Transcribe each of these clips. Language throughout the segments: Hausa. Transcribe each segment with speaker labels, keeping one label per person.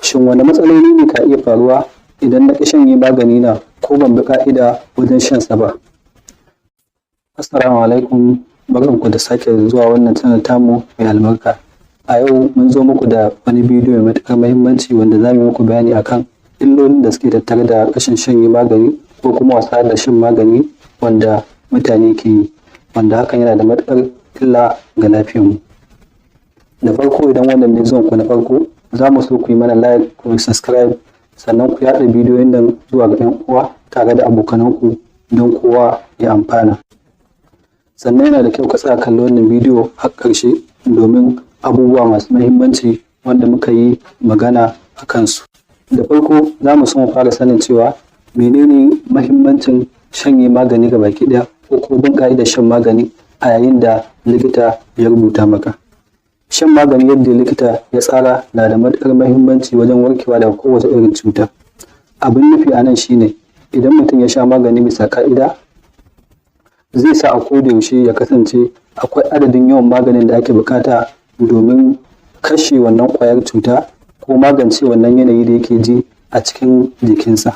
Speaker 1: Shin wane matsaloli ne ka iya faruwa idan na ƙi shanye magani na ko ban bi ƙa'ida wajen shan sa ba? Assalamu alaikum, barkanku da sake zuwa wannan channel tamu mai albarka. A yau mun zo muku da wani bidiyo mai matuƙar muhimmanci wanda za mu yi muku bayani akan illolin da suke tattare da rashin shanye magani ko kuma wasa da shan magani wanda mutane ke yi, wanda hakan yana da matuƙar illa ga lafiyarmu. Da farko, idan wannan ne zuwanku na farko, za mu so ku yi mana like, ku yi subscribe, sannan ku yaɗa bidiyoyin nan zuwa ga 'yan uwa tare da abokananku don kowa ya amfana. Sannan yana da kyau ka tsaya kalli wannan bidiyo har ƙarshe domin abubuwa masu muhimmanci wanda muka yi magana a kansu. Da farko, za mu so mu fara sanin cewa menene mahimmancin shanye magani gabaki ɗaya ko kuma bin ƙa'idar shan magani a yayin da likita ya rubuta maka. Shan magani yadda likita ya tsara na da matuƙar muhimmanci wajen warkewa daga kowace irin cuta. Abin nufi a nan shi ne, idan mutum ya sha magani bisa ƙa'ida, zai sa a koda yaushe ya kasance akwai adadin yawan maganin da ake buƙata domin kashe wannan ƙwayar cuta ko magance wannan yanayi da yake ji a cikin jikinsa.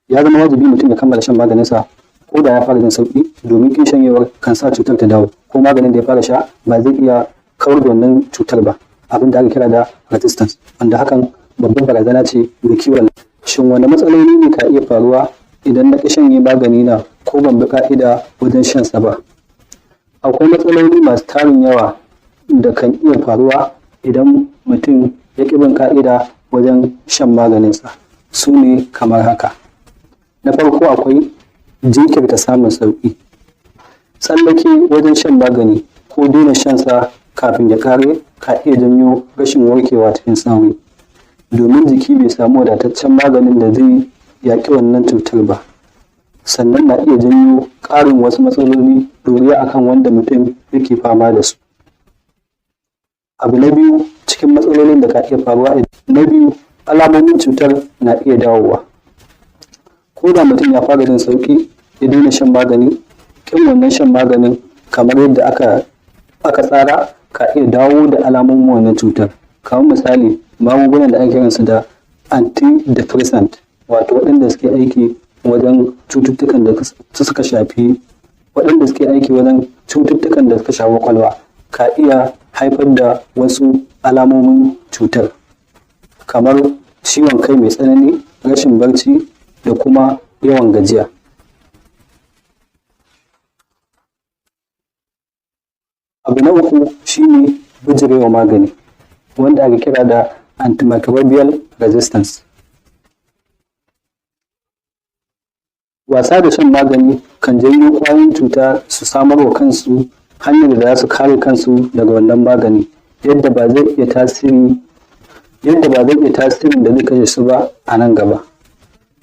Speaker 1: Ya zama wajibi mutum ya kammala shan maganinsa ko da ya fara jin sauƙi, domin ƙin shanyewar kan sa cutar ta dawo, ko maganin da ya fara sha ba zai iya kawar da wannan cutar ba, abin da ake kira da resistance, wanda hakan babbar barazana ce ga kiwon. Shin wane matsaloli ne ka iya faruwa idan na ƙi shanye magani na ko ban bi ƙa'ida wajen shan sa ba? Akwai matsaloli masu tarin yawa da kan iya faruwa idan mutum ya ƙi bin ƙa'ida wajen shan maganinsa. Su ne kamar haka: Na farko, akwai jinkirta samun sauƙi. Tsallake wajen shan magani ko daina shansa kafin ya ƙare ka iya janyo rashin warkewa cikin sauri, domin jiki bai samu wadataccen maganin da zai yaƙi wannan cutar ba. Sannan na iya janyo ƙarin wasu matsaloli ɗoriya akan wanda mutum yake fama da su. Abu na biyu cikin matsalolin da ka iya faruwa, na biyu, alamomin cutar na iya dawowa. Ko da mutum ya fara jin sauƙi ya daina shan magani, ƙin wannan shan maganin kamar yadda aka tsara ka iya dawo da alamomin wannan cutar. Kamar misali, magungunan da ake kiransu da antidepressant, wato waɗanda suke aiki wajen cututtukan da suka shafi waɗanda suke aiki wajen cututtukan da suka shafi ƙwaƙwalwa, ka iya haifar da wasu alamomin cutar kamar ciwon kai mai tsanani, rashin barci da kuma yawan gajiya. Abu na uku shine bijirewa magani, wanda ake kira da antimicrobial resistance. Wasa da shan magani kan janyo ƙwayoyin cuta su samar wa kansu hanyar da za su kare kansu daga wannan magani, yadda ba zai iya tasiri yadda ba zai iya tasirin da zai kashe su ba a nan gaba.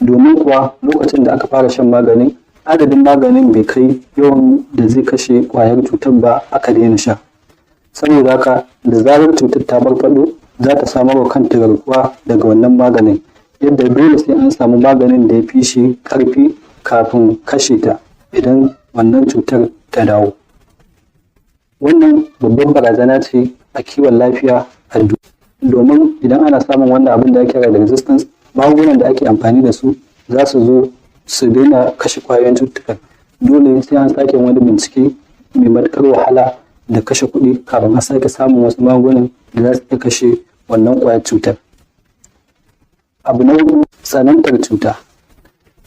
Speaker 1: Domin kuwa lokacin da aka fara shan maganin, adadin maganin bai kai yawan da zai kashe ƙwayar cutar ba aka daina sha. Saboda haka, da zarar cutar ta farfaɗo, za ta samar wa kanta garkuwa daga wannan maganin, yadda dole sai an samu maganin da ya fi shi ƙarfi kafin kashe ta idan wannan cutar ta dawo. Wannan babbar barazana ce a kiwon lafiya a duniya, domin idan ana samun wannan abin da ake kira da resistance, magungunan da ake amfani da su za su zo su daina kashe ƙwayoyin cututtukan. Dole sai an sake wani bincike mai matuƙar wahala da kashe kuɗi kafin a sake samun wasu magungunan da za su iya kashe wannan ƙwayar cutar. Abu na huɗu, tsanantar cuta.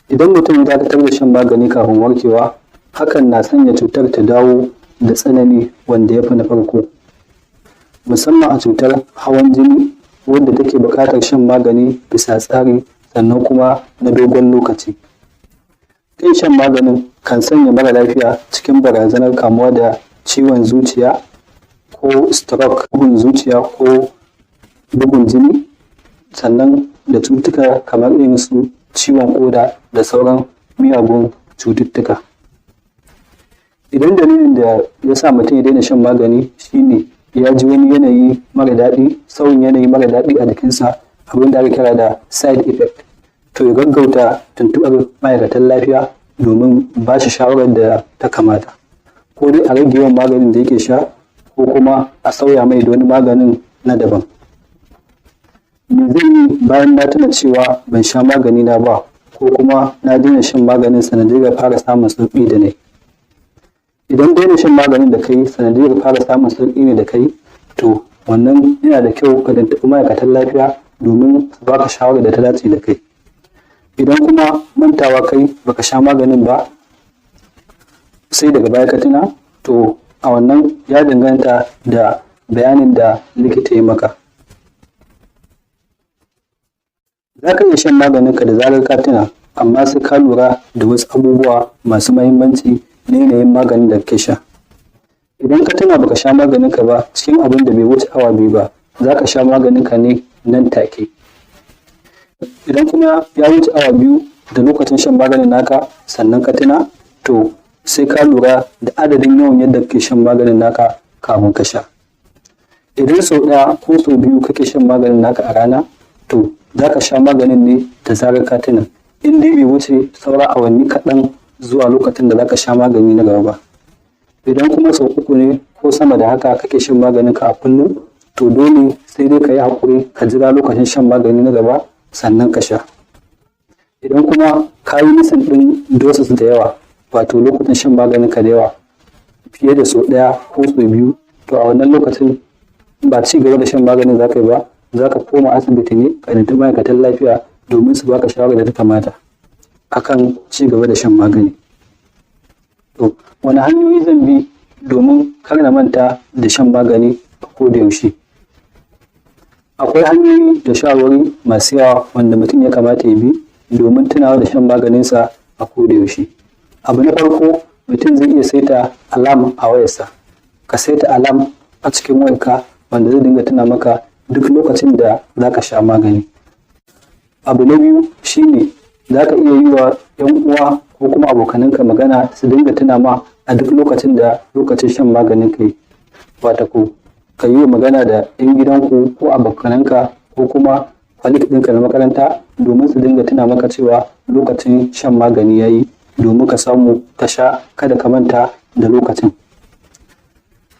Speaker 1: Idan mutum ya dakatar da shan magani kafin warkewa, hakan na sanya cutar ta dawo da tsanani wanda ya fi na farko, musamman a cutar hawan jini wadda take buƙatar shan magani bisa tsari sannan kuma na dogon lokaci. Ƙin shan maganin kan sanya mara lafiya cikin barazanar kamuwa da ciwon zuciya ko stroke, bugun zuciya ko bugun jini, sannan da cututtuka kamar irin su ciwon ƙoda da sauran miyagun cututtuka. Idan dalilin da ya sa mutum ya daina shan magani shine ya ji wani yanayi mara daɗi, sauyin yanayi mara daɗi a jikinsa, abin da ake kira da side effect, to ya gaggauta tuntuɓar ma'aikatan lafiya domin ba shi shawarar da ta kamata. Ko dai a rage yawan maganin da yake sha, ko kuma a sauya mai da wani maganin na daban. Me zan yi bayan na tuna cewa ban sha magani na ba, ko kuma na daina shan maganin sanadiyyar fara samun sauƙi da na yi? Idan daina shan maganin da kai sanadiyyar fara samun sauƙi ne da kai, to wannan yana da kyau ka tuntuɓi ma'aikatan lafiya domin su baka shawarar da ta dace da kai. Idan kuma mantawa kai baka sha maganin ba sai daga baya ka tuna, to a wannan ya danganta da bayanin da likita ya maka. Za ka iya shan maganinka da zarar ka tuna, amma sai ka lura da wasu abubuwa masu mahimmanci na yanayin maganin da kake sha. Idan ka tuna baka sha maganinka ba cikin abin da bai wuce awa 2 ba, za ka sha maganinka ne nan take. Idan kuma ya wuce awa 2 da lokacin shan maganin naka sannan ka tuna, to sai ka lura da adadin yawan yadda kake shan maganin naka kafin ka sha. Idan sau ɗaya ko sau biyu kake shan maganin naka a rana, to za ka sha maganin ne da zarar ka tuna, in dai bai wuce saura awanni kaɗan zuwa lokacin da za ka sha magani na gaba ba. Idan kuma sau uku ne ko sama da haka kake shan maganinka a kullum, to dole sai dai ka yi haƙuri ka jira lokacin shan magani na gaba sannan ka sha. Idan kuma ka yi missing ɗin doses da yawa, wato lokutan shan maganinka da yawa fiye da sau ɗaya ko sau biyu, to a wannan lokacin ba ci gaba da shan maganin za ka yi ba, za ka koma asibiti ne ka tuntuɓi ma'aikatan lafiya domin su baka shawarar da ta kamata akan ci gaba da shan magani. To, wane hanyoyi zan bi domin kar na manta da shan magani a koda yaushe? Akwai hanyoyi da shawarwari masu yawa wanda mutum ya kamata ya bi domin tunawa da shan maganinsa a koda yaushe. Abu na farko, mutum zai iya saita alarm a wayarsa. Ka saita alarm a cikin wayarka wanda zai dinga tuna maka duk lokacin da za ka sha magani. Abu na biyu shine za ka iya yi wa 'yan uwa ko kuma abokananka magana su dinga tuna ma a duk lokacin da lokacin shan maganin ka yi. Wato ko ka yi magana da 'yan gidanku ko abokananka ko kuma colleague ɗinka na makaranta domin su dinga tuna maka cewa lokacin shan magani ya yi, domin ka samu ka sha, kada ka manta da lokacin.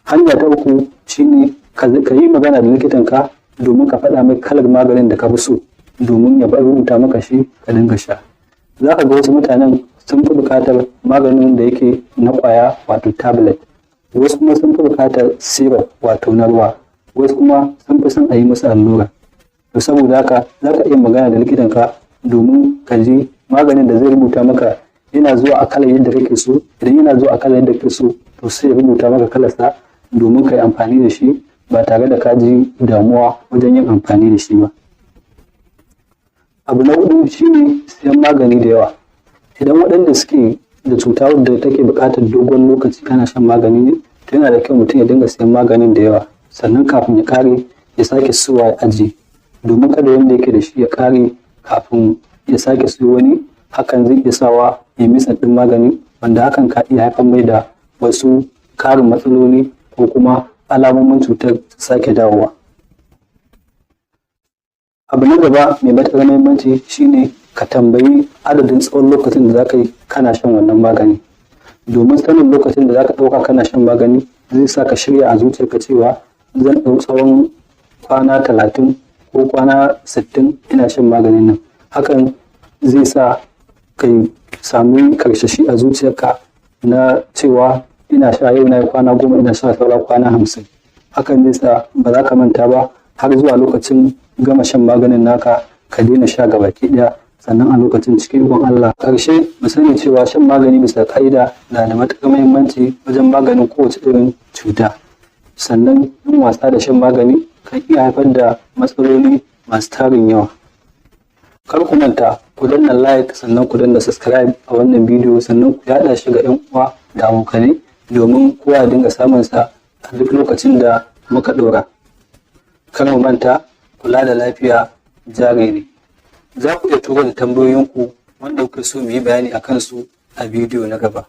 Speaker 1: Hanya ta uku shine ka yi magana da likitanka domin ka faɗa mai kalar maganin da ka fi so domin ya rubuta maka shi ka dinga sha. Za ka ga wasu mutanen sun fi buƙatar maganin da yake na ƙwaya, wato tablet, wasu kuma sun fi buƙatar syrup, wato na ruwa, wasu kuma sun fi son a yi musu allura. To, saboda haka za ka iya magana da likitanka domin ka ji maganin da zai rubuta maka yana zuwa a kalar yadda kake so. Idan yana zuwa a kalar yadda kake so, to sai ya rubuta maka kalarsa domin ka yi amfani da shi ba tare da ka ji damuwa wajen yin amfani da shi ba. Abu na huɗu shine siyan magani da yawa. Idan waɗanda suke da cuta wadda take buƙatar dogon lokaci kana shan magani ne, to yana da kyau mutum ya dinga siyan maganin da yawa, sannan kafin ya ƙare ya sake siyowa ya ajiye, domin kada wanda yake da shi ya ƙare kafin ya sake siyo wani. Hakan zai iya sawa ya missing ɗin magani, wanda hakan ka iya haifar mai da wasu ƙarin matsaloli ko kuma alamomin cutar su sake dawowa. Abu na gaba mai matuƙar muhimmanci shine ka tambayi adadin tsawon lokacin da za ka yi kana shan wannan magani. Domin sanin lokacin da za ka ɗauka kana shan magani zai sa ka shirya a zuciyarka cewa zan ɗau tsawon kwana 30 ko kwana 60 ina shan maganin nan. Hakan zai sa ka sami karsashi a zuciyarka na cewa ina sha, yau na yi kwana 10 ina sha, saura kwana 50. Hakan zai sa ba za ka manta ba har zuwa lokacin gama shan maganin naka, ka daina sha gabaki ɗaya sannan a lokacin, cikin ikon Allah. Ƙarshe, mu sani cewa shan magani bisa ƙa'ida na da matuƙar muhimmanci wajen maganin kowace irin cuta. Sannan yin wasa da shan magani kan iya haifar da matsaloli masu tarin yawa. Kar ku manta ku danna like, sannan ku danna subscribe a wannan bidiyo, sannan ku yaɗa shi ga 'yan uwa da abokanai domin kowa ya dinga samun sa a duk lokacin da muka ɗora. Kar mu manta, kula da lafiya jari ne. Za ku iya turo da tambayoyinku wanda kuke so mu yi bayani a kansu a bidiyo na gaba.